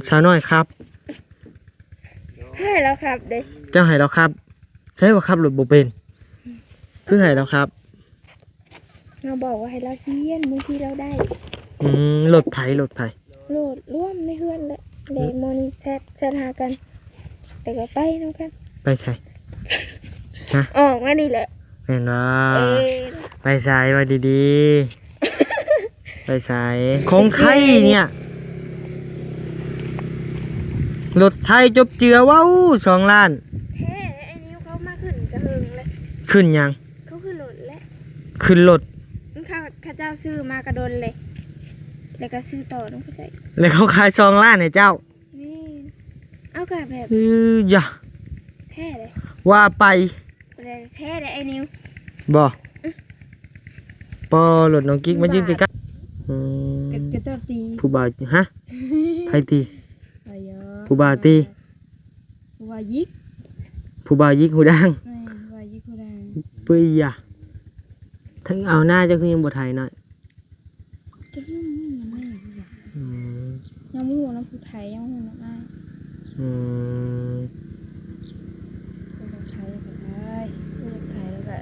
ສາວນ້ອຍຂັບ. ໃຫ້ລາວຂັບເດ້. ເຈົ້າໃຫ້ລາວຂັບ? ໃຊ່ວ່າຂັບລົດບໍ່ເປັນ. ຄືໃຫ້ລາວຂັບ? ເຮົາບອກວ່າໃຫ້ລາວຮຽນ ບາງທີລາວໄດ້. ອືມ ລົດໃຜ ລົດໃຜ? ໂຫຼດລວມໃນເຮືອນແຫຼະ ແລະ ມື້ນີ້ແຊັດ ແຊັດຫາກັນ ແລ້ວກໍໄປນຳກັນ. ໄປໃສ? ຮະ? ອອກມານີ້ແຫຼະ. ແມ່ນບໍ່? ເອີ ໄປໃສ? ເວົ້າດີໆ ໄປໃສ? ຂອງໃຜນີ້? ລົດໄຖຈົບເຈືອ ເວົ້າສອງລ້ານ. ແທ້ ໄອ້ນິວເຂົາມາຂຶ້ນກະເຫິງແລ້ວ. ຂຶ້ນຫຍັງ? ເຂົາຂຶ້ນລົດແຫຼະ. ຂຶ້ນລົດ? ເຂົາ ເຂົາເຈົ້າຊື້ມາກະດົນເລີຍ ແລ້ວກະຊື້ຕໍ່ນຳເຂົາເຈົ້າ. ແລ້ວເຂົາຂາຍສອງລ້ານໃຫ້ເຈົ້າ? ແມ່ນ. ເອົາກະແບບ ເອີ ຢາ ແທ້ເດ້ ວ່າໄປ. ແທ້ເດ້ໄອ້ນິວ. ບໍ່? ອື ປໍ ລົດນ້ອງກິກມາຢືມຕິກະ. ອືມ ກະ ກະເຈົ້າຕີ. ຜູ້ບ່າວ ຮະ? ໃຜຕີ? ອາຍາ ຜູ້ບ່າວຕີ. ຜູ້ບ່າວຍິກ ຜູ້ບ່າວຍິກຫູດັງ. ແມ່ນ ຜູ້ບ່າວຍິກຫູດັງ. ເປີຍຢາ ທັງເອົາໜ້າເຈົ້າຄືຍັງບໍ່ໄຖໜ້ອຍ? ອືມ ຍັງບໍ່ຮູ້ນຳຜູ້ໄຖ ຍັງບໍ່ຮູ້ນຳອ້າຍ. ອືມ ຜູ້ໄຖກໍໄຖ ຜູ້ໄຖແລ້ວກໍ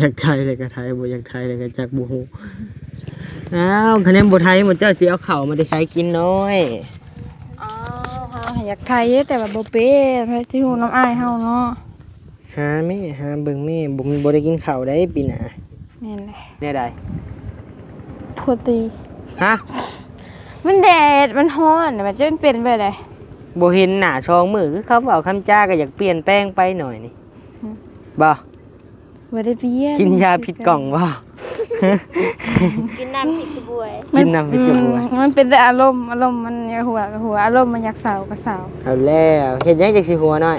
ຢາກໄຖແລ້ວກໍໄຖ ບໍ່ຢາກໄຖແລ້ວກໍຈັກບໍ່ຮູ້. ອ້າວ ຄັນຍັງບໍ່ໄຖໝົດ ເຈົ້າຊິເອົາເຂົ້າມາແຕ່ໃສກິນນ້ອຍ? ອໍ ເຮົາຢາກໄຖແຕ່ວ່າບໍ່ເປັນ ໃຜຊິຮູ້ນຳອ້າຍເຮົາເນາະ. ຫາແມ່ ຫາເບິ່ງແມ່ ບໍ່ ບໍ່ໄດ້ກິນເຂົ້າໄດ໋ປີໜ້າ. ແມ່ນແຫຼະ. ແນວໃດ? ຜົວຕີ. ຮະ? ມັນແດດ ມັນຮ້ອນ ມັນຈະເປັນແບບໃດ? ບໍ່ເຫັນໜ້າສອງມື້ ຄືຄຳເວົ້າຄຳຈາກໍຢາກປ່ຽນແປງໄປໜ້ອຍນີ້. ຫື ບໍ່? ບໍ່ໄດ້ປ່ຽນ. ກິນຢາຜິດກ່ອງບໍ່? ກິນນ້ຳຜິດກະບວຍ. ກິນນ້ຳຜິດກະບວຍ. ອືມ ມັນເປັນແຕ່ອາລົມ ອາລົມມັນຢາກຫົວກໍຫົວ ອາລົມມັນຢາກເຊົາກໍເຊົາ. ເອົາແລ້ວ ເຮັດຫຍັງຈັ່ງຊິຫົວນ້ອຍ?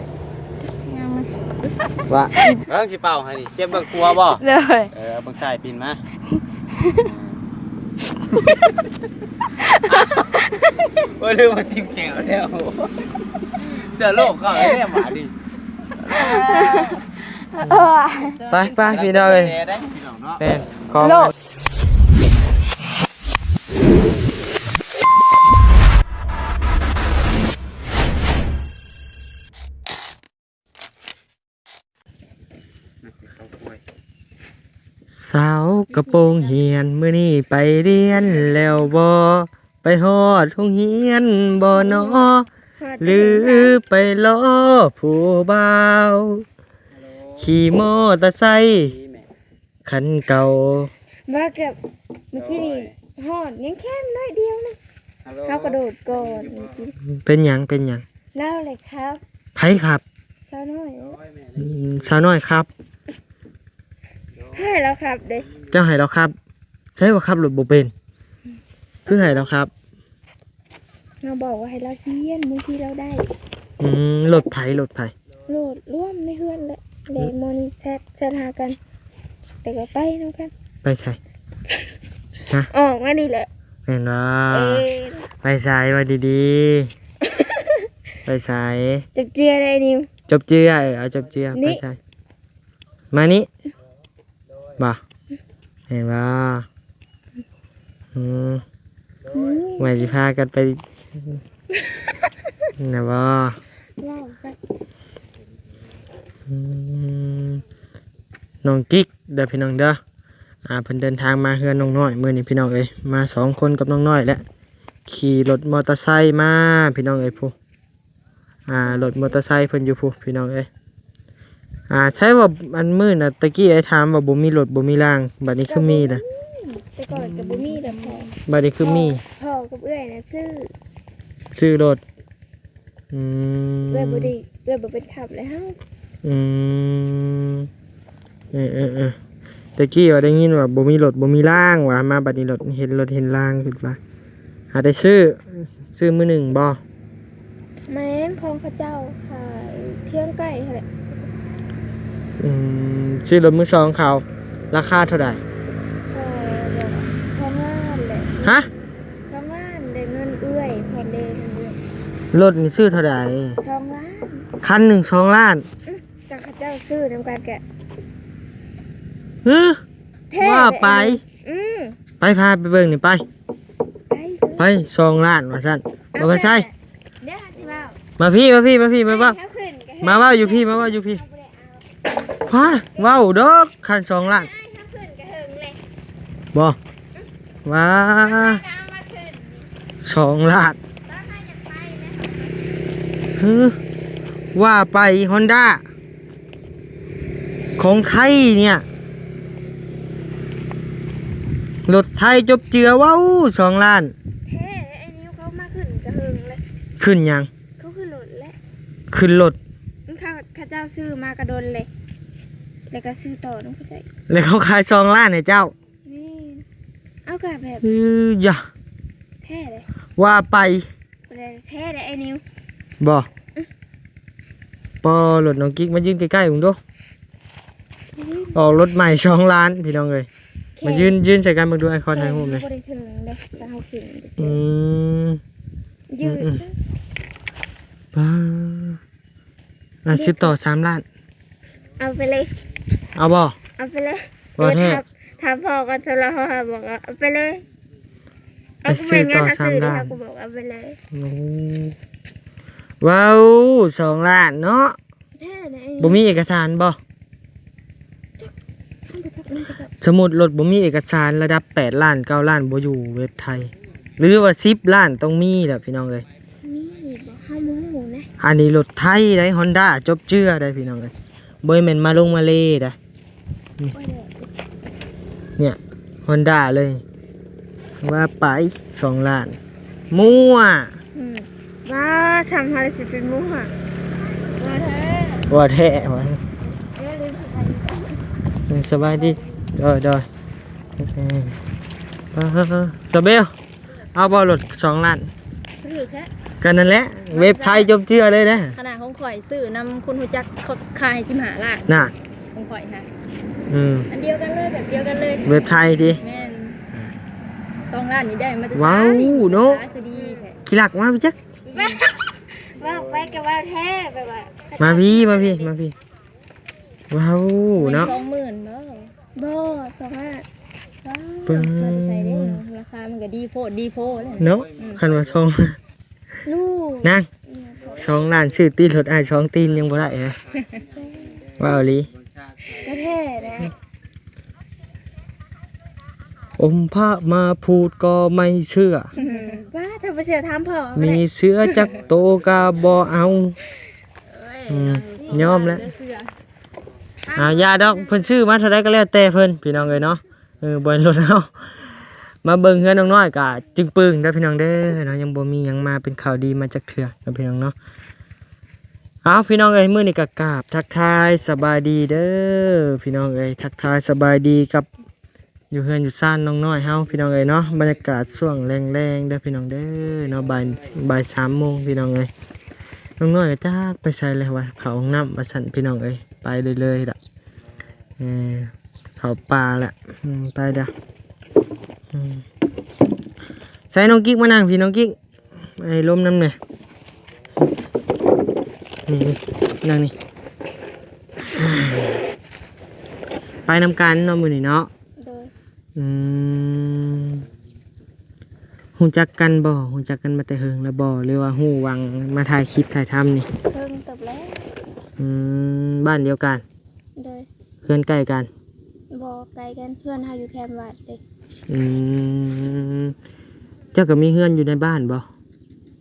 ວ່າ ເບິ່ງຊິເປົ່າໃຫ້ນີ້ ເຈັບເບິ່ງຂົວບໍ່? ໂດຍ. ເອີ ເອົາເບິ່ງຊ້າຍປິ່ນມາ. ໂອ້ຍ ລືມວ່າຈິ້ມແກ້ວແລ້ວ ເສື້ອໂລກເຂົ້າແລ້ວບາດນີ້. ເອີ ໄປ ໄປ ພີ່ນ້ອງເອີຍ ແມ່ນ ຂອງ ສາວກະໂປງຮຽນ ມື້ນີ້ໄປຮຽນແລ້ວບໍ່? ໄປຮອດໂຮງຮຽນບໍ່ນໍ? ຫຼືໄປລໍຜູ້ບ່າວຂີ່ມໍເຕີໄຊຄັນເກົ່າ? ວ່າກັບມື້ກີ້ນີ້ຮອດ ຍັງແຄ່ໜ້ອຍດຽວນະ. ເຮົາກະໂດດກ່ອນມື້ກີ້. ເປັນຫຍັງ? ເປັນຫຍັງ? ລາວແຫຼະຂັບ. ໃຜຂັບ? ສາວນ້ອຍ. ອືມ ສາວນ້ອຍຂັບ. ໃຫ້ລາວຂັບເດ້. ເຈົ້າໃຫ້ລາວຂັບ? ໃຊ່ວ່າຂັບລົດບໍ່ເປັນ. ຄືໃຫ້ລາວຂັບ? ເຮົາບອກວ່າໃຫ້ລາວຮຽນ ບາງທີລາວໄດ້. ອືມ ລົດໃຜ? ລົດໃຜ? ໂຫຼດລວມໃນເຮືອນແຫຼະ ແລະ ມື້ນີ້ແຊັດ ແຊັດຫາກັນ ແລ້ວກໍໄປນຳກັນ. ໄປໃສ? ຮະ? ອອກມານີ້ແຫຼະ. ແມ່ນບໍ່? ເອີ ໄປໃສ? ເວົ້າດີໆ ໄປໃສ? ຈົບເຈືອໄດ໋ນິວ. ຈົບເຈືອ ເອີ ເອົາຈົບເຈືອ. ໄປໃສ? ມານີ້. ບໍ່ ເຫັນບໍ່? ອືມ ອືມ ວ່າຊິພາກັນໄປນະບໍ່? ອືມ ນ້ອງກິກເດີພີ່ນ້ອງເດີ. ອ່າ ເພິ່ນເດີນທາງມາເຮືອນນ້ອງນ້ອຍມື້ນີ້ພີ່ນ້ອງເອີຍ ມາສອງຄົນກັບນ້ອງນ້ອຍແຫຼະ ຂີ່ລົດມໍເຕີໄຊມາພີ່ນ້ອງເອີຍ ຜູ້ ອ່າ ລົດມໍເຕີໄຊເພິ່ນຢູ່ພຸ້ນພີ່ນ້ອງເອີຍ. ອ່າ ໃຊ່ວ່າອັນມື້ນະ ຕະກີ້ອ້າຍຖາມວ່າບໍ່ມີລົດບໍ່ມີລາງ ບາດນີ້ຄືມີລະ? ແຕ່ກ່ອນກະບໍ່ມີດອກພໍ່. ບາດນີ້ຄືມີ? ພໍ່ກັບເອື້ອຍນະຊື້ ຊື້ລົດ. ອືມ ເອື້ອຍບໍ່ໄດ້ ເອື້ອຍບໍ່ເປັນຂັບແລ້ວ. ອືມ ເອີໆໆ ແຕ່ກີ້ວ່າໄດ້ຍິນວ່າບໍ່ມີລົດບໍ່ມີລາງວ່າ ມາບາດນີ້ລົດ ເຫັນລົດເຫັນລາງ ຄິດວ່າຫາໄດ້ຊື້ ຊື້ມືໜຶ່ງບໍ່? ແມ່ນ ຂອງເຂົາເຈົ້າຂາຍທຽງໄກຫັ້ນແຫຼະ. ອືມ ຊື້ລົດມືສອງເຂົາ ລາຄາເທົ່າໃດ? ເອີ ສອງລ້ານແຫຼະ. ຮະ? ສອງລ້ານ ໄດ້ເງິນເອື້ອຍ ພໍແລເງິນເອື້ອຍ. ລົດນີ້ຊື້ເທົ່າໃດ? ສອງລ້ານ. ຄັນໜຶ່ງສອງລ້ານ? ອື ຈັ່ງເຂົາເຈົ້າຊື້ນຳກັນກະ ຮຶ ແທ້ ວ່າໄປ. ອືມ ໄປ ພາໄປເບິ່ງນີ້ໄປ. ໄປ ໄປ ສອງລ້ານວ່າຊັ້ນ. ບໍ່ໄປໃສ. ດຽວເຮົາຊິເວົ້າ. ມາພີ້ ມາພີ້ ມາພີ້ ມາເວົ້າ. ໃຫ້ເຮົາຂຶ້ນກໍ ມາເວົ້າຢູ່ພີ້ ມາເວົ້າຢູ່ພີ້. ເຮົາບໍ່ໄດ້ເອົາ. ພາ ເວົ້າດອກ ຄັນສອງລ້ານ. ໃຫ້ເຮົາຂຶ້ນກໍເຖິງເລີຍ. ບໍ່ ວ່າ ເອົາມາຄືນນີ້ ສອງລ້ານ. ຕອນເຮົາຢາກໄປນະ. ຫື ວ່າໄປ Honda ຂອງໄທເນຍ ລົດໄທຈົບເຈືອ ເວົ້າ ສອງລ້ານ. ແທ້ ໄອ້ນິວເຂົາມາຂຶ້ນກະເຫິງເລີຍ. ຂຶ້ນຫຍັງ? ເຂົາຂຶ້ນລົດແຫຼະ. ຂຶ້ນລົດ. ເຂົາ ເຂົາເຈົ້າຊື້ມາກະດົນເລີຍ ແລ້ວກະຊື້ຕໍ່ນຳເຂົາເຈົ້າ. ແລ້ວເຂົາຂາຍສອງລ້ານໃຫ້ເຈົ້າ? ແມ່ນ. ເອົາກະແບບ ເອີ ຢາ ແທ້ເດ້ ວ່າໄປ. ແທ້ເດ້ໄອ້ນິວ. ບໍ່ ອື ປໍ ລົດນ້ອງກິກ ມາຢືນໃກ້ໆເບິ່ງດູ. ອື ອອກລົດໃໝ່ສອງລ້ານ ພີ່ນ້ອງເອີຍ. ມາຢືນ ຢືນໃສ່ກັນເບິ່ງດູ ອ້າຍຂໍຖ່າຍຮູບແດ່. ບໍ່ໄດ້ເຖິງເດ້ ຖ້າເຮົາຂຶ້ນ. ອື ຢືນ ອື ອື ປ້າ ອ່ະ ຊື້ຕໍ່ສາມລ້ານ. ເອົາໄປເລີຍ. ເອົາບໍ່? ເອົາໄປເລີຍ. ບໍ່ແທ້. ຖາມ ຖາມພໍ່ກ່ອນ ໂທລະຫາບອກວ່າເອົາໄປເລີຍ. ໄປຊື້ຕໍ່ສາມລ້ານ. ເອົາ ກໍແມ່ນ ຖ້າຊື້ເດ້ ເຮົາກໍບອກເອົາໄປເລີຍ. ໂອ້ ວ້າວ ສອງລ້ານເນາະ. ແທ້ນະ. ບໍ່ມີເອກະສານບໍ່? ຈັກ ມັນກໍຈັກ ມັນກໍຈັກ. ສົມມຸດລົດບໍ່ມີເອກະສານ ລະດັບແປດລ້ານ ເກົ້າລ້ານ ບໍ່ຢູ່ເວັບໄທ ຫຼືວ່າສິບລ້ານຕ້ອງມີແຫຼະ ພີ່ນ້ອງເອີຍ. ມີບໍ່? ເຮົາບໍ່ຮູ້ນະ. ອັນນີ້ລົດໄທໃດ໋ Honda ຈົບເຈືອໃດ໋ ພີ່ນ້ອງເອີຍ. ບໍ່ແມ່ນມາລົງມາເລໃດ໋. ນີ້ ໂອ້ຍ ແດດ ເນຍ Honda ເລີຍ. ວ່າໄປ ສອງລ້ານ ມົ້ວ. ອືມ ວ່າ ທຳເຮົາຊິເປັນມົ້ວ. ວ່າແທ້ ວ່າແທ້ ວ່າ. ເອີ ສະບາຍດີ. ໂດຍ ໂດຍ. ເອີ ສາວເບວ ເອົາບໍ່ລົດສອງລ້ານ? ຖືກແທ້. ກໍນັ້ນແຫຼະ ເວັບໄທຈົບເຈືອເລີຍເດ້. ຂະໜາດຂອງຂ້ອຍຊື້ນຳຄົນຮູ້ຈັກ ເຂົາຂາຍໃຫ້ສິບຫ້າລ້ານນະ ຂອງຂ້ອຍຫັ້ນ. ອືມ ອັນດຽວກັນເລີຍ ແບບດຽວກັນເລີຍ. ເວັບໄທຕິ? ແມ່ນ. ສອງລ້ານນີ້ໄດ້ມາແຕ່ໃສ? ວ້າວເນາະ ລາຄາຄືດີແທ້. ຂີ້ລັກມາໄປຈັກ. ເວົ້າໄປກໍເວົ້າແທ້ ແບບວ່າ ມາພີ້ ມາພີ້ ມາພີ້. ວ້າວເນາະ. ສອງໝື່ນບໍ່? ບໍ່ ສອງຫ້າ. ວ້າວ ເບິ່ງ ມາແຕ່ໃສເດ້? ລາຄາມັນກໍດີໂພດດີໂພແລ້ວເນາະ. ອືມ ຄັນວ່າສອງ ລູກ ນາງ ອືມ ສອງລ້ານຊື້ຕີນລົດອ້າຍສອງຕີນຍັງບໍ່ໄດ້ເລີຍ. ເວົ້າອີ່ຫຼີ. ກໍແທ້ແຫຼະ. ອົມພະມາພູດກໍໄມ່ເຊື່ອ. ອືມ ວ່າ ຖ້າບໍ່ເຊື່ອຖາມພໍ່. ມີເສືອຈັກໂຕກໍບໍ່ເອົາ. ເອີຍ ອືມ ເອົາ ຍອມແລ້ວ ເສືອ. ອ່າ ຢ່າດອກ ເພິ່ນຊື້ມາເທົ່າໃດກໍແລ້ວແຕ່ເພິ່ນ ພີ່ນ້ອງເອີຍເນາະ. ເອີ ບໍ່ແມ່ນລົດເຮົາ. ມາເບິ່ງເຮືອນນ້ອງນ້ອຍກະຈຶ່ງປຶງເດີພີ່ນ້ອງເດີເນາະ ຍັງບໍ່ມີຫຍັງມາເປັນຂ່າວດີມາຈັກເທື່ອເນາະ ພີ່ນ້ອງເນາະ. ເອົາ ພີ່ນ້ອງເອີຍ ມື້ນີ້ກະກາບທັກທາຍສະບາຍດີເດີພີ່ນ້ອງເອີຍ ທັກທາຍສະບາຍດີກັບຢູ່ເຮືອນຢູ່ຊານນ້ອງນ້ອຍເຮົາ ພີ່ນ້ອງເອີຍເນາະ. ບັນຍາກາດຊ່ວງແລງໆເດີພີ່ນ້ອງເດີເນາະ ບ່າຍ ບ່າຍສາມໂມງ ພີ່ນ້ອງເອີຍ. ນ້ອງນ້ອຍກະຈັກໄປໃສແລ້ວວະ ເຂົ້າຫ້ອງນ້ຳວ່າຊັ້ນ ພີ່ນ້ອງເອີຍ ໄປເລື້ອຍໆລະ. ເອີ ເຂົ້າປ່າແຫຼະ. ອືມ ໄປເດີ້. ອືມ ໃສ່ນ້ອງກິກມານັ່ງພີ້ ນ້ອງກິກ ໃຫ້ລົມນຳແດ່. ນີ້ໆ ນັ່ງນີ້ ໄປນຳກັນເນາະ ມື້ນີ້ເນາະ. ໂດຍ. ອືມ ຮູ້ຈັກກັນບໍ່? ຮູ້ຈັກກັນມາແຕ່ເຫິງແລ້ວບໍ່ ຫຼືວ່າຮູ້ຫວ່າງມາຖ່າຍຄລິບຖ່າຍທຳນີ້? ເຫິງເຕີບແລ້ວ. ອືມ ບ້ານດຽວກັນ? ໂດຍ. ເຮືອນໃກ້ກັນ? ບໍ່ ໄກກັນ ເຮືອນເຮົາຢູ່ແຄມວັດເດ້. ອືມ ເຈົ້າກໍມີເຮືອນຢູ່ໃນບ້ານບໍ່?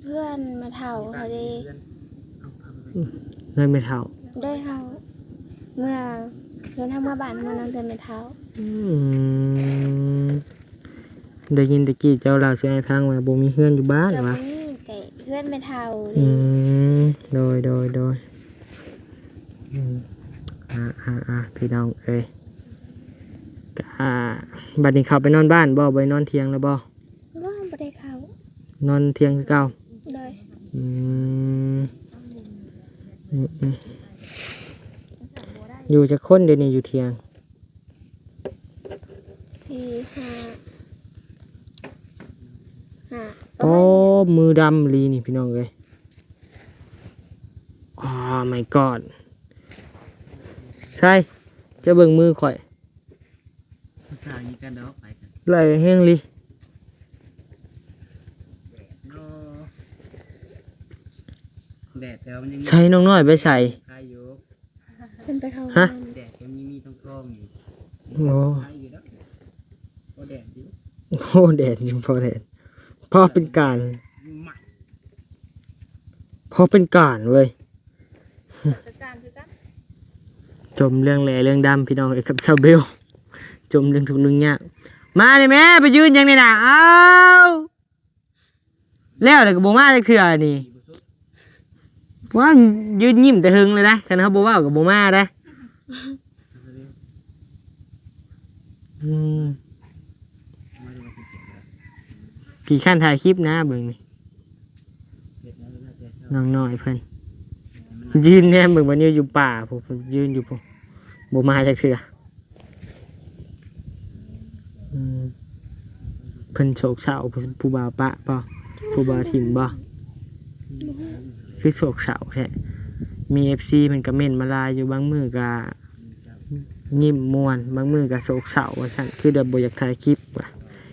ເຮືອນແມ່ເຖົ້າເຮົາເດ້. ເຮືອນແມ່ເຖົ້າ? ໂດຍ ເຮົາເມື່ອ ເຮືອນເຮົາເມື່ອບ້ານ ເມື່ອນອນເຮືອນແມ່ເຖົ້າ. ອືມ ໄດ້ຍິນແຕ່ກີ້ເຈົ້າເລົ່າສູ່ອ້າຍຟັງວ່າບໍ່ມີເຮືອນຢູ່ບ້ານຫວາ? ກໍມີແຕ່ເຮືອນແມ່ເຖົ້າ. ອືມ ໂດຍ ໂດຍ ໂດຍ. ອືມ ອ່າໆໆ ພີ່ນ້ອງເອີຍ ກະ ອ່າ ບັດນີ້ເຂົ້າໄປນອນບ້ານບໍ່? ບໍ່ໄດ້ນອນຖຽງແລ້ວບໍ່? ບໍ່ ບໍ່ໄດ້ເຂົ້າ. ນອນຖຽງຄືເກົ່າ? ໂດຍ. ອືມ ອືມໆ ຢູ່ຈັກຄົນດຽວນີ້ຢູ່ຖຽງ? ສີ່ ຫ້າ ຫ້າ ໂອ້ ປະມານນີ້ແຫຼະ. ມືດຳອີ່ຫຼີນີ້ ພີ່ນ້ອງເອີຍ. Oh my god ໃສ ຈະເບິ່ງມືຂ້ອຍ. ໄລ່ແຮງອີ່ຫຼີ. ແດດແຕ່ວ່າມັນຍັງ ໃສ່ນ້ອງນ້ອຍໄປໃສ? ຄາຍຢູ່ ເພິ່ນໄປເຂົ້າ ຮະ? ແດດກໍມີ ມີຕ້ອງໆຢູ່ ໂອ້ ຄາຍຢູ່ດອກ ພໍແດດຢູ່ ໂອ້ ແດດຢູ່ ພໍແດດ ພໍເປັນການ ມັນ ພໍເປັນການເວີຍ ເປັນການຄືກັນ ຈົ່ມເລື່ອງແຫຼເລື່ອງດຳ ພີ່ນ້ອງເອີຍ ກັບສາວເບວ ຈົ່ມເລື່ອງທຸກເລື່ອງຍາກ ມານີ້ແມ່ ໄປຢືນຫຍັງນີ້ນະ ອ້າວ ແລ້ວແລ້ວກໍບໍ່ມາຈັກເທື່ອນີ້ ວ່າຢືນຍິ້ມແຕ່ເຫິງເລີຍນະ ຄັນເຮົາບໍ່ເວົ້າກໍບໍ່ມາເດ້ ອືມ ຂີ້ຄ້ານຖ່າຍຄລິບນະ ເບິ່ງນີ້ ນ້ອງນ້ອຍເພິ່ນ ຢືນແນມເບິ່ງບ່າວນິວຢູ່ປ່າພຸ້ນ ເພິ່ນຢືນຢູ່ພຸ້ນ ບໍ່ມາຈັກເທື່ອ. ອືມ ເພິ່ນໂສກເສົ້າ ຜູ້ ຜູ້ບ່າວປະບໍ່? ຜູ້ບ່າວຖິ້ມບໍ່? ຄືໂສກເສົ້າແທ້ ມີເອັຟຊີເພິ່ນກະເມັ້ນມາຫຼາຍຢູ່ ບາງມື້ກະຍິ້ມມ່ວນ ບາງມື້ກະໂສກເສົ້າວ່າຊັ້ນ ຄືແບບບໍ່ຢາກຖ່າຍຄລິບວ່າ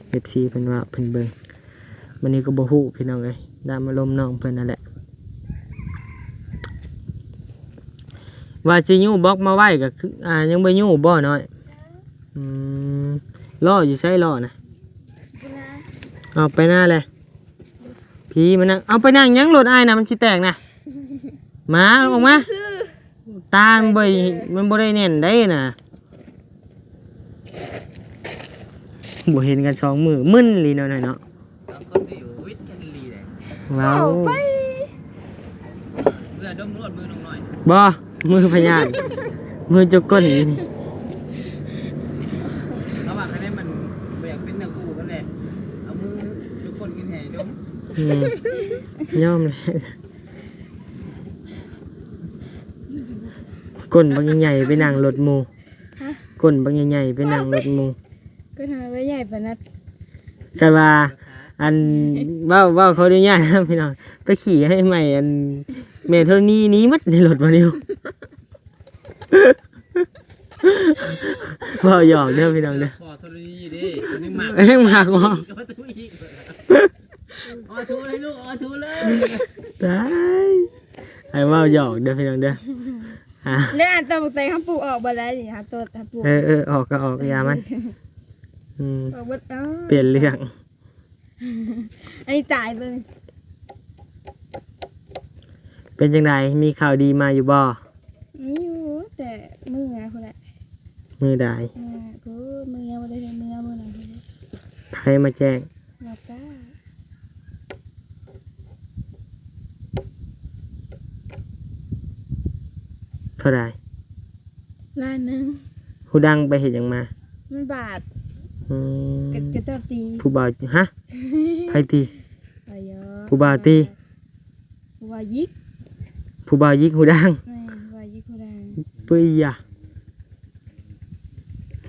ເອັຟຊີເພິ່ນວ່າເພິ່ນເບິ່ງ ບາດນີ້ກໍບໍ່ຮູ້ພີ່ນ້ອງເອີຍ ຕາມອາລົມນ້ອງເພິ່ນນັ້ນແຫຼະ ວ່າຊິຍູ້ບລັອກມາໄວ້ກໍຄື ອ່າ ຍັງບໍ່ຍູ້ບໍ່ນ້ອຍ? ອືມ ລໍ້ຢູ່ໃສລໍ້ນະ? ອອກໄປນາແລ້ວ ຜີມານັ່ງ ເອົາໄປນັ່ງຫຍັງ ລົດອ້າຍນະ ມັນຊິແຕກນະ ມາ ອອກມາ ຕາມັນບໍ່ ມັນບໍ່ໄດ້ແໜ້ນໄດ໋ນະ ບໍ່ເຫັນກັນສອງມື້ ມຶນອີ່ຫຼີເນາະນ້ອຍເນາະ. ສອງຄົນນີ້ຫວິດກັນອີ່ຫຼີເດ້ ເວົ້າ ເອົາໄປ ເມື່ອດົມໂລດມືນ້ອງນ້ອຍ ບໍ່ ມືພະຍາດ ມືຈົກກົ້ນຢູ່ນີ້ ລະຫວ່າງຄັນໃດມັນບໍ່ຢາກເປັນເນື້ອຄູ່ກັນແຫຼະ ເອົາມືຈົກກົ້ນກິນແຫ້ງດົມ ອືມ ຍອມແຫຼະ ກົ້ນບັກໃຫຍ່ໆໄປນັ່ງລົດໝູ່ ຮະ? ກົ້ນບັກໃຫຍ່ໆໄປນັ່ງລົດໝູ່ ກໍທຳໄມໃຫຍ່ປານນັ້ນ ຄັນວ່າ ອັນ ເວົ້າ ເວົ້າຂໍອະນຸຍາດນະພີ່ນ້ອງ ໄປຂີ່ໃຫ້ໃໝ່ ອັນ ແມ່ທໍນີໜີໝົດໃນລົດບໍ່ນິວ ເວົ້າຫຍອກເດີພີ່ນ້ອງເດີ ພໍທໍນີເດ້ ຍັງມັກ ຍັງມັກບໍ່ ເອົາຖູເລີຍລູກ ເອົາຖູເລີຍ ຕາຍ ໃຫ້ເວົ້າຫຍອກເດີພີ່ນ້ອງເດີ ຮະ ແລ້ວອັນຕອນບັກແຕງເຮົາປູກອອກບໍ່ໄດ້ນີ້ ຫາໂຕດ ຫາປູກ ເອີໆ ອອກກໍອອກ ຢ່າມັນ ອືມ ອອກເບິດ ອ້າວ ປ່ຽນເລື່ອງ ອັນນີ້ຕາຍເບິ່ງ ເປັນຈັ່ງໃດ ມີຂ່າວດີມາຢູ່ບໍ່? ມີຢູ່ ແຕ່ມື້ເມື່ອພຸ້ນແຫຼະ ມື້ໃດ? ເມື່ອພຸ້ນ ມື້ຍັງບໍ່ໄດ້ເມືອມື້ນັ້ນພຸ້ນ ໃຜມາແຈ້ງ? ລາວກ້າ ເທົ່າໃດ? ລ້ານໜຶ່ງ ຫູດັງໄປເຮັດຫຍັງມາ? ມັນບາດ ອືມ ກະ ກະເຈົ້າຕີ ຜູ້ບ່າວ ຮະ? ໃຜຕີ? ອາຍ ຜູ້ບ່າວຕີ? ຜູ້ບ່າວຍິກ ຜູ້ບ່າວຍິກຫູດັງ ແມ່ນ ຜູ້ບ່າວຍິກຫູດັງ ປຸ້ຍຢາ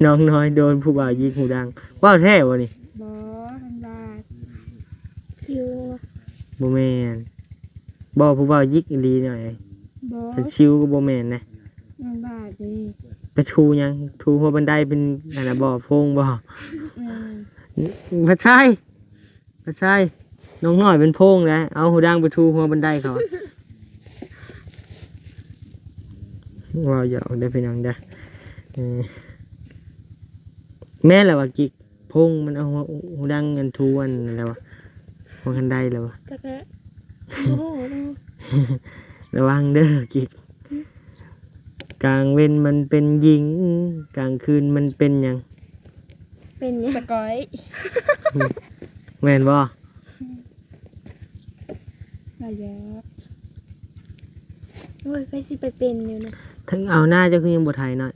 ນ້ອງນ້ອຍໂດນຜູ້ບ່າວຍິກຫູດັງ ເວົ້າແທ້ບໍ່ນີ້? ບໍ່ ມັນບາດ ຊິວ ບໍ່ແມ່ນ ບໍ່ ຜູ້ບ່າວຍິກອີ່ຫຼີໜ້ອຍ ບໍ່ ເປັນຊິວກໍບໍ່ແມ່ນນະ ມັນບາດເດ້ ໄປຖູຫຍັງ? ຖູຫົວບັນໄດເປັນອັນນະບໍ່? ໂພງບໍ່? ແມ່ນ ບໍ່ໃຊ່ ບໍ່ໃຊ່ ນ້ອງນ້ອຍເປັນໂພງແຫຼະ ເອົາຫູດັງໄປຖູຫົວບັນໄດເຂົາ ເວົ້າຫຍອກເດີພີ່ນ້ອງເດີ ເອີ ແມ່ນແລ້ວວ່າກິກ ໂພງມັນເອົາຫູດັງອັນຖູອັນນັ້ນແລ້ວວ່າ ບໍ່ທັນໄດ້ແລ້ວວ່າ ຈັກແລ້ວ ບໍ່ຮູ້ນະ ລະວັງເດີກິກ ກາງເວັນມັນເປັນຍິງ ກາງຄືນມັນເປັນຫຍັງ? ເປັນຫຍັງ? ສະກອຍ ແມ່ນບໍ່? ອາຍາ ໂອ້ຍ ໃຜຊິໄປເປັນຢູ່ນະ ເຖິງເອົາໜ້າເຈົ້າຄືຍັງບໍ່ໄຖໜ້ອຍ?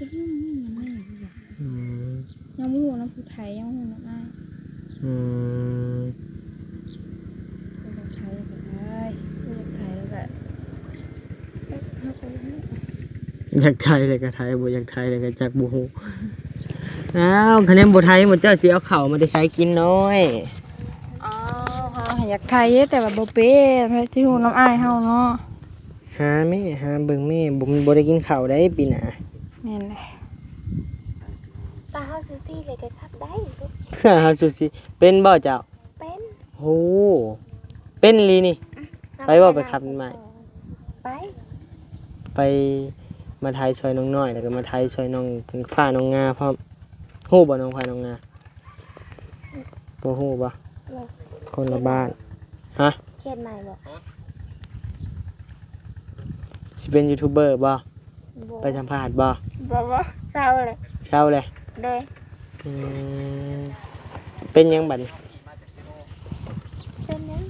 ອືມ ຍັງບໍ່ຮູ້ນຳຜູ້ໄຖ ຍັງບໍ່ຮູ້ນຳອ້າຍ ອືມ ຢາກໄຖກໍໄຖ ບໍ່ຢາກໄຖແລ້ວກໍ ຢາກໄຖແລ້ວກໍໄຖ ບໍ່ຢາກໄຖແລ້ວກໍຈັກບໍ່ຮູ້ ອ້າວ ຄັນແມ່ນບໍ່ໄຖ ໝູ່ເຈົ້າຊິເອົາເຂົ້າມາແຕ່ໃສກິນນ້ອຍ? ອ້າວ ເຮົາຢາກໄຖແຕ່ວ່າບໍ່ເປັນ ໃຜຊິຮູ້ນຳອ້າຍເຮົາເນາະ ຫາແມ້ ຫາເບິ່ງແມ້ ບໍ່ ບໍ່ໄດ້ກິນເຂົ້າໄດ໋ປີໜ້າ ແມ່ນແຫຼະ ຕາເຮົາຊູຊີເລີຍກໍຄັກໄດ້ ຕາເຮົາຊູຊີ ເປັນບໍ່ເຈົ້າ? ເປັນ ໂອ້ ເປັນອີ່ຫຼີນີ້. ໄປບໍ່ ໄປຂັບໄມ້? ໄປ ໄປມາໄຖຊ່ອຍນ້ອງນ້ອຍ ແລ້ວກໍມາໄຖຊ່ອຍນ້ອງຟ້ານ້ອງງາພ້ອມ. ຮູ້ບໍ່ນ້ອງຟ້ານ້ອງງາ? ບໍ່ຮູ້ບໍ່? ບໍ່. ຄົນລະບ້ານ. ຮະ? ຂຽນໃໝ່ບໍ່? ຊິເປັນຢູທູບເບີບໍ່? ບໍ່. ໄປສຳພາດບໍ່? ບໍ່ ບໍ່ ເຊົາເລີຍ. ເຊົາເລີຍ? ໂດຍ. ອືມ ເປັນຫຍັງບັດນີ້? ເປັນຫຍັງ?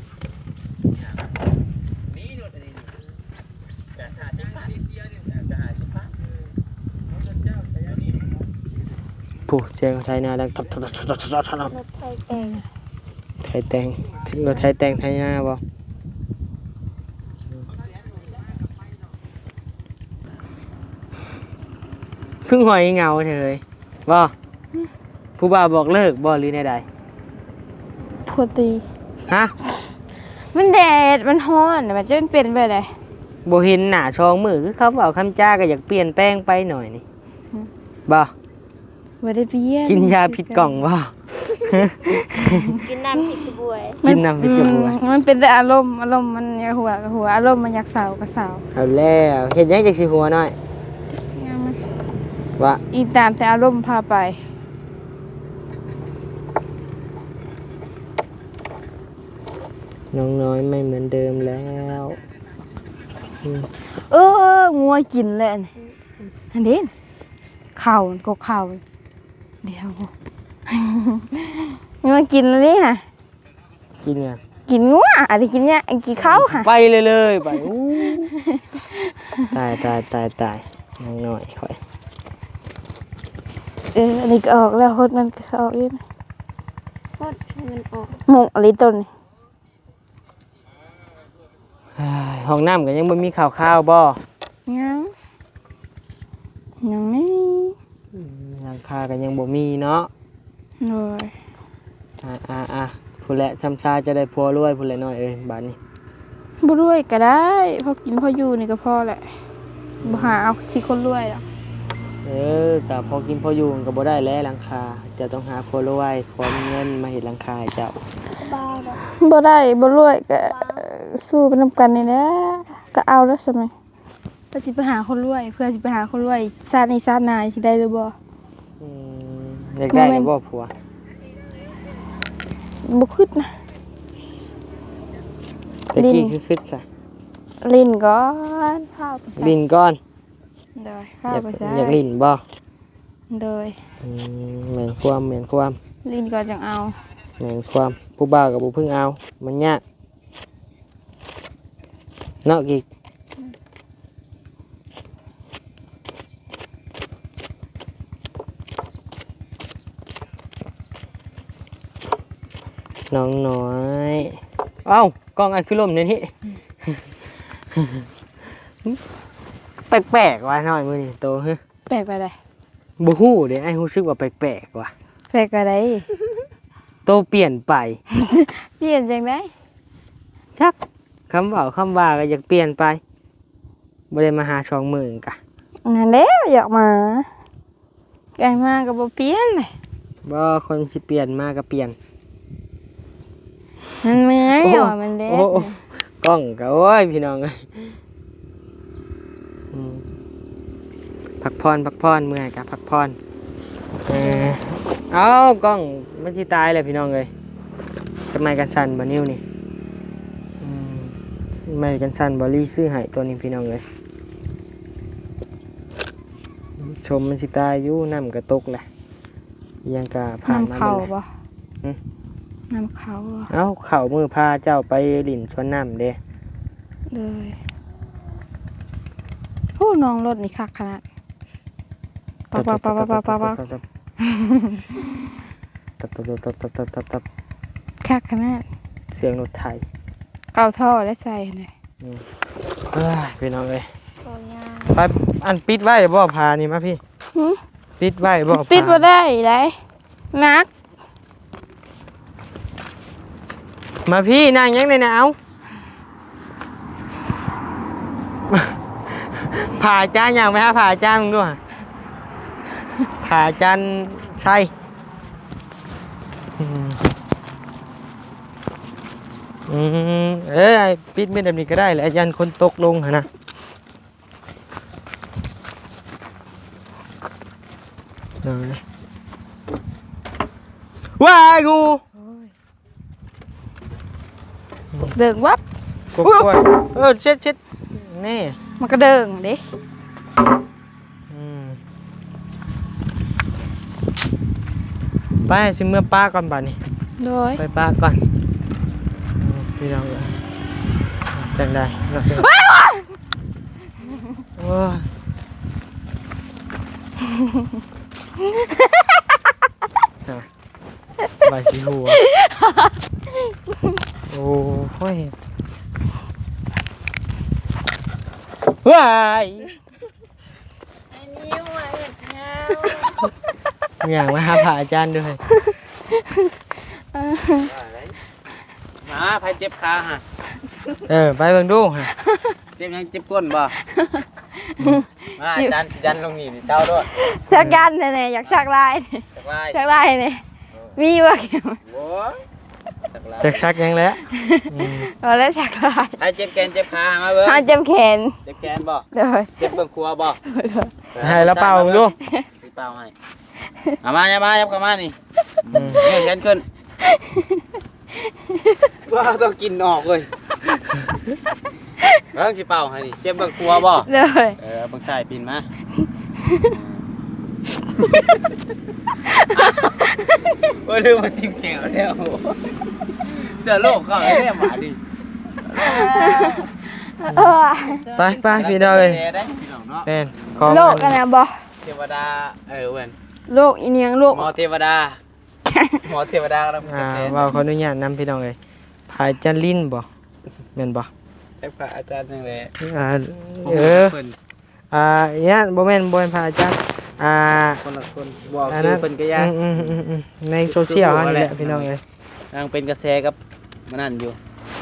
ຜູ້ ສຽງໄຖນາດັງຕັບໆໆໆໆ. ລົດໄຖແຕ່ງ ໄຖແຕ່ງ ລົດໄຖແຕ່ງໄຖນາບໍ່? ຄືຫອຍເຫງົາແທ້ເຮີ້ຍ ບໍ່? ຜູ້ບ່າວບອກເລີກບໍ່ ຫຼືແນວໃດ? ຜົວຕີ. ຮະ? ມັນແດດ ມັນຮ້ອນ ມັນຈະເປັນແບບໃດ? ບໍ່ເຫັນໜ້າສອງມື້ ຄືຄຳເວົ້າຄຳຈາກໍຢາກປ່ຽນແປງໄປໜ້ອຍນີ້. ຫືມ ບໍ່? ບໍ່ໄດ້ປ່ຽນ. ກິນຢາຜິດກ່ອງບໍ່? ກິນນ້ຳຜິດກະບວຍ. ກິນນ້ຳຜິດກະບວຍ. ອືມ ມັນເປັນແຕ່ອາລົມ ອາລົມມັນຢາກຫົວກໍຫົວ ອາລົມມັນຢາກເສົ້າກໍເສົ້າ. ເອົາແລ້ວ ເຮັດຫຍັງຈັ່ງຊິຫົວນ້ອຍ? ຍັງ ວ່າ ອີງຕາມແຕ່ອາລົມພາໄປ. ນ້ອງນ້ອຍໄມ່ເໝືອນເດີມແລ້ວ. ອືມ ເອີ ງົວກິນແລ້ວ ອັນນີ້ ອັນນີ້ ເຂົ້າ ກໍເຂົ້າ ດຽວ ງົວກິນອັນນີ້ຫະ. ກິນຫຍັງ? ກິນງົວ ອັນນີ້ກິນຫຍັງ? ກິນເຂົ້າຫະ. ໄປເລີຍໆ ໄປ. ໂອ້ ຕາຍໆໆໆ ນ້ອງນ້ອຍຂ້ອຍ. ເອີ ອັນນີ້ກໍອອກແລ້ວ ຫົດມັນກໍອອກອີກ ຫົດໃຫ້ມັນອອກ. ໝົກອັນນີ້ຕົ້ນນີ້. ເຮີ້ຍ ຫ້ອງນ້ຳກໍຍັງບໍ່ມີຂ່າວຄາວບໍ່? ຍັງ ຍັງໄມ່ມີ. ອືມ ຫຼັງຄາກໍຍັງບໍ່ມີເນາະ. ໂດຍ. ອ່າໆໆ ພຸ້ນແຫຼະ ຊ່ຳຊາຈະໄດ້ຜົວລວຍພຸ້ນແຫຼະນ້ອຍເອີຍ ບາດນີ້. ບໍ່ລວຍກໍໄດ້ ພໍກິນພໍຢູ່ນີ້ກໍພໍແຫຼະ. ອືມ ບໍ່ຫາເອົາຊິຄົນລວຍດອກ. ເອີ ກໍພໍກິນພໍຢູ່ມັນກໍບໍ່ໄດ້ແຫຼະຫຼັງຄາ ເຈົ້າຕ້ອງຫາຜົວລວຍ ຜົວມີເງິນມາເຮັດຫຼັງຄາໃຫ້ເຈົ້າ. ບໍ່ໄດ້ ບໍ່ລວຍກໍ ເອີ ສູ້ໄປນຳກັນນີ້ແຫຼະ ກໍເອົາແລ້ວຊັ້ນ. ກໍຊິໄປຫາຄົນລວຍ ເພື່ອຊິໄປຫາຄົນລວຍ ຊາດນີ້ຊາດໜ້າຊິໄດ້ຫຼືບໍ່? ອືມ ຢາກໄດ້ແລ້ວບໍ່ຜົວ? ບໍ່ຄິດນະ ແຕ່ກີ້ຄືຄິດຊະ. ຫຼິ້ນກ່ອນ ຟ້າວໄປໃສ? ຫຼິ້ນກ່ອນ. ໂດຍ. ຟ້າວໄປໃສ? ຢາກ ຢາກຫຼິ້ນບໍ່? ໂດຍ. ອືມ ແມ່ນຄວາມ ແມ່ນຄວາມ. ຫຼິ້ນກ່ອນຈັ່ງເອົາ. ແມ່ນຄວາມ. ຜູ້ບ່າວກໍບໍ່ເພິ່ງເອົາ ມັນຍາກ. ເນາະກິກ. ນ້ອງນ້ອຍ ເອົ້າ ກ້ອງອ້າຍຄືລົ້ມແນວນີ້? ແປກໆວ່ານ້ອຍມື້ນີ້ໂຕ. ແປກແບບໃດ? ບໍ່ຮູ້ເດ້ ອ້າຍຮູ້ສຶກວ່າແປກໆວ່າ. ແປກແບບໃດ? ໂຕປ່ຽນໄປ. ປ່ຽນຈັ່ງໃດ? ຈັກ ຄຳເວົ້າຄຳວ່າກໍຢາກປ່ຽນໄປ. ບໍ່ໄດ້ມາຫາສອງມື້ນີ້ກະ. ນັ້ນແຫຼະ ຢາກມາ ໃກ້ມາກໍບໍ່ປ່ຽນເລີຍ. ບໍ່ ຄົນຊິປ່ຽນມາກໍປ່ຽນ. ມັນເມື່ອຍ. ໂອ້ ວ່າມັນແດດ. ໂອ້ ກ້ອງກໍ ໂອ້ຍ ພີ່ນ້ອງເອີຍ. ອືມ ພັກຜ່ອນ ພັກຜ່ອນ ເມື່ອຍກໍພັກຜ່ອນ. ເອີ ເອົ້າ ກ້ອງມັນຊິຕາຍແລ້ວ ພີ່ນ້ອງເອີຍ. ກັບໄມ້ກັນສັ່ນບໍ່ ນິ້ວນີ້? ອືມ ໄມ້ກັນສັ່ນບໍ່ ລີ້ຊື້ໃຫ້ໂຕນີ້ ພີ່ນ້ອງເອີຍ. ຊົມມັນຊິຕາຍຢູ່ ນ້ຳກໍຕົກແຫຼະ. ອີຫຍັງກະຜ່ານມາ. ນ້ຳເຂົ້າບໍ່? ຫຶ? ນ້ຳເຂົ້າບໍ່? ເອົ້າ ເຂົ້າມື້ພາເຈົ້າໄປຫຼິ້ນສວນນ້ຳເດ້. ເລີຍ. ໂອ້ ນ້ອງລົດນີ້ຄັກຂະໜາດ. ປັບໆໆໆໆ ຄັກຂະໜາດ. ສຽງລົດໄຖ. ເອົາທໍ່ໄດ້ໃສ່ຫັ້ນເດ້. ອືມ ເອີຍ ພີ່ນ້ອງເອີຍ ໄປ ອັນ ປິດໄວ້ບໍ່ ຜ້ານີ້ ມາພີ້. ຫຶ? ປິດໄວ້ບໍ່? ປິດບໍ່ໄດ້ໃດ໋ ໜັກ. ມາພີ້ ນັ່ງຫຍັງໃນນັ້ນ? ເອົາ ພາອາຈານ ຍ່າງໄປຫາພາອາຈານເບິ່ງດູ ພາອາຈານໄຊ. ອືມ. ອືມ ເອີຍ ປິດມິດແບບນີ້ກໍໄດ້ແຫຼະ ຢ້ານຄົນຕົກລົງຫັ້ນນະ. ໂດຍ ວ້າຍ ງູ ໂອ້ຍ ເດີງວັບ ກົບ ໂອ້ຍ ກວຍ ເອີ ເຊັດ ເຊັດ ນີ້ ມັນກະເດີງເດ້. ອືມ ໄປ ຊິເມືອປາກ່ອນບາດນີ້. ໂດຍ ໄປປາກ່ອນ. ອືມ ພີ່ນ້ອງເອີຍ ຈັ່ງໃດເນາະ? ໂອ້ຍ ວ່າຊິຫົວ. ໂອ້ຍ ວ້າຍ ອັນນີ້ວ່າເຮັດຫຍັງ? ຍ່າງມາຫາພະອາຈານດ້ວຍ. ມາ ໃຜເຈັບຂາຫະ? ເອີ ໄປເບິ່ງດູຫະ. ເຈັບຫຍັງ? ເຈັບກົ້ນບໍ່? ມາ ອາຈານຊິດັນລົງນີ້ ເຊົາໂລດ. ສັກຢັນແດ່ໆ ຢາກສັກລາຍ ສັກລາຍ ສັກລາຍນີ້ ເອີ ມີບໍ່? ໂອ້ຍ ສັກລາຍ ຈັກສັກຫຍັງແຫຼະ. ອືມ ບໍ່ໄດ້ສັກລາຍ. ໃຜເຈັບແຂນເຈັບຂາ ມາເບິ່ງ. ຫາ ເຈັບແຂນ. ເຈັບແຂນບໍ່? ໂດຍ ເຈັບເບື້ອງຂວາບໍ່? ໂດຍ ໃຫ້ລາວເປົ່າເບິ່ງດູ ຊິເປົ່າໃຫ້. ເອົາມາ ຢ່າມາ ຫຍັບເຂົ້າມານີ້. ອືມ ເງີຍແຂນຂຶ້ນ. ວ່າຕ້ອງກິນອອກເວີຍ. ເບິ່ງຊິເປົ່າໃຫ້ນີ້ ເຈັບເບື້ອງຂວາບໍ່? ໂດຍ ເອີ ເອົາເບື້ອງຊ້າຍປິ່ນມາ. ໂອ້ຍ ລືມວ່າຈິ້ມແກ້ວແລ້ວ. ເຊື້ອໂລກເຂົ້າແລ້ວບາດນີ້. ເອີ ໄປໆ ພີ່ນ້ອງເອີຍ. ແມ່ນ ຂອງໂລກອັນນັ້ນບໍ່? ເທວະດາ ເອີ ແມ່ນ ໂລກອີ່ຫຍັງ ໂລກ ໝໍເທວະດາ. ໝໍເທວະດາກຳລັງມີກະແສ. ອ່າ ເວົ້າຂໍອະນຸຍາດນຳພີ່ນ້ອງເອີຍ ພະອາຈານລິນບໍ່ ແມ່ນບໍ່? ແຕ່ພະອາຈານນັ້ນແຫຼະ. ອ່າ ເອີ ເພິ່ນ ອ່າ ຍະ ບໍ່ແມ່ນ ບໍ່ແມ່ນພະອາຈານ ອ່າ ຄົນລະຄົນ ບໍ່ ອັນນັ້ນ ຄືເພິ່ນກະຢ່າ ອືມໆ ໃນໂຊຊຽວເຮົານີ້ແຫຼະພີ່ນ້ອງເອີຍ. ນາງເປັນກະແສກັບ ມື້ນັ້ນຢູ່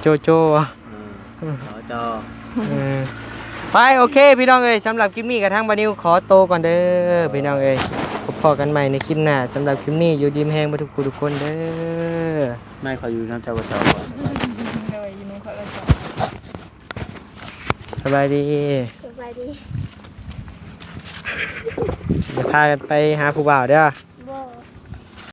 ໂຈໂຈ ອືມ ສຈ ເອີ ໄປ ໂອເຄ ພີ່ນ້ອງເອີຍ ສຳລັບຄລິບນີ້ກະທາງບ່າວນິວຂໍໂຕກ່ອນເດີ ພີ່ນ້ອງເອີຍ. ພົບພໍ້ກັນໃໝ່ໃນຄລິບໜ້າ ສຳລັບຄລິບນີ້ຢູ່ດີມີແຮງເບິດທຸກຜູ້ທຸກຄົນເດີ. ໄມ້ຂ້ອຍຢູ່ນຳເຈົ້າບໍ່ເຊົາ. ໂດຍ ຢູ່ນຳຂ້ອຍບໍ່ເຊົາ. ສະບາຍດີ ສະບາຍດີ. ຢ່າພາກັນໄປຫາຜູ້ບ່າວເດີ.